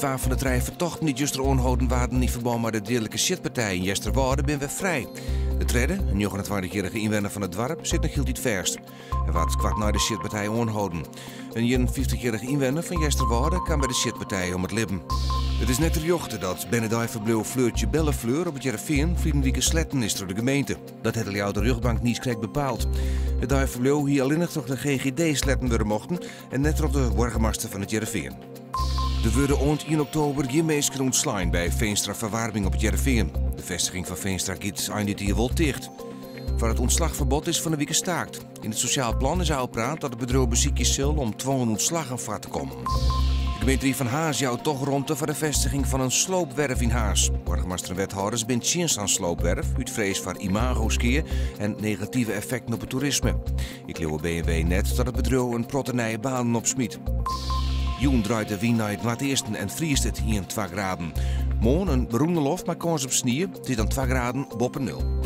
Twa fan de trije fertochten dy't juster oanholden waarden yn ferbân mei de deadlike sjitpartij yn Easterwâlde binne wer frij. De tredde, in 29-jierrige ynwenner fan it doarp, sit noch hieltyd fêst. Hy waard koart nei de sjitpartij oanholden. In 51-jierrige ynwenner fan Easterwâlde kaam by de sjitpartij om it libben. It is net terjochte dat bernedeiferbliuw Fleurtje Bellefleur op It Hearrenfean ferline wike sletten is troch de gemeente. Dat hat de Ljouwerter rjochtbank niiskrekt bepaald. It deiferbliuw hie allinnich troch de GGD sletten wurde mochten en net troch de boargemaster fan It Hearrenfean. Der wurde oant ien oktober gjin minsken ûntslein by Veenstra Verwarming op It Hearrenfean. De festiging fan Veenstra giet ein dit jier wol ticht. Foar it ûntslachferbod is fan 'e wike staakt. Yn it sosjaal plan is ôfpraat dat it bedriuw besykje sil om twongen ûntslaggen foar te kommen. De gemeenterie fan Harns jout toch romte foar de festiging fan in sloopwerf yn Harns. Boargemaster en wethâlders binne tsjin sa'n sloopwerf út frees foar imagoskea en negative effekten op it toerisme. Ek leauwe B en W net dat it bedriuw in protte nije banen opsmyt. Jûn draait de wyn nei it noardeasten en friest it ien, twa graden. Moarn in berûne loft mei kâns op snie. It is dan twa graden boppe nul.